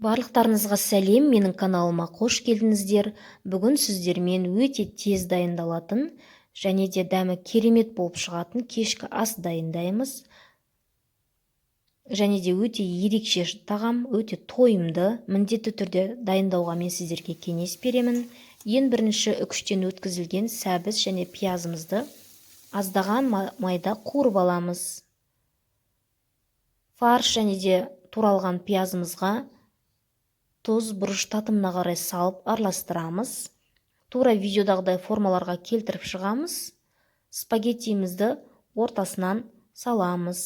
Барлықтарыңызға сәлем, менің каналыма қош келдіңіздер. Бүгін сіздермен өте тез дайындалатын және де дәмі керемет болып шығатын кешкі ас дайындаймыз. Және де өте ерекше тағам, өте тойымды, міндетті түрде дайындауға мен сіздерге кеңес беремін. Ең бірінші үкіштен өткізілген сәбіз және пиязымызды аздаған майда қуырып аламыз. Фарш және де туралған пиязымызға тұз, бұрыш татымына қарай салып араластырамыз. Тура видеодағыдай формаларға келтіріп шығамыз. Спагеттиімізді ортасынан саламыз.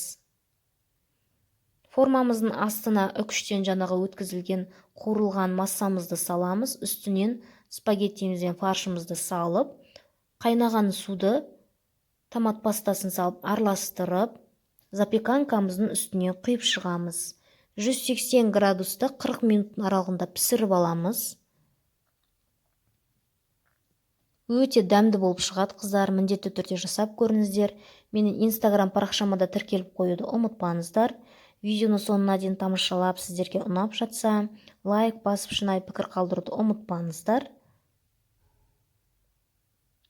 Формамыздың астына үкіштен жаңағы өткізілген қуырылған массамызды саламыз. Үстінен спагеттиіміз бен фаршымызды салып, қайнаған суды томат пастасын салып араластырып, запеканкамыздың үстіне құйып шығамыз. 180 градуста 40 минуттың аралығында пісіріп аламыз. Өте дәмді болып шығады, қыздар, міндетті түрде жасап көріңіздер. Менің Инстаграм парақшама да тіркеліп қоюды ұмытпаңыздар. Видеоны соңына дейін тамашалап, сіздерге ұнап жатса, лайк басып, шынайы пікір қалдыруды ұмытпаңыздар.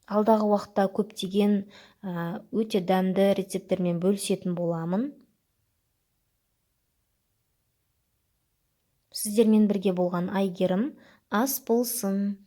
Алдағы уақытта көптеген өте дәмді рецепттермен бөлісетін боламын. Сіздермен бірге болған Айгерім, ас болсын.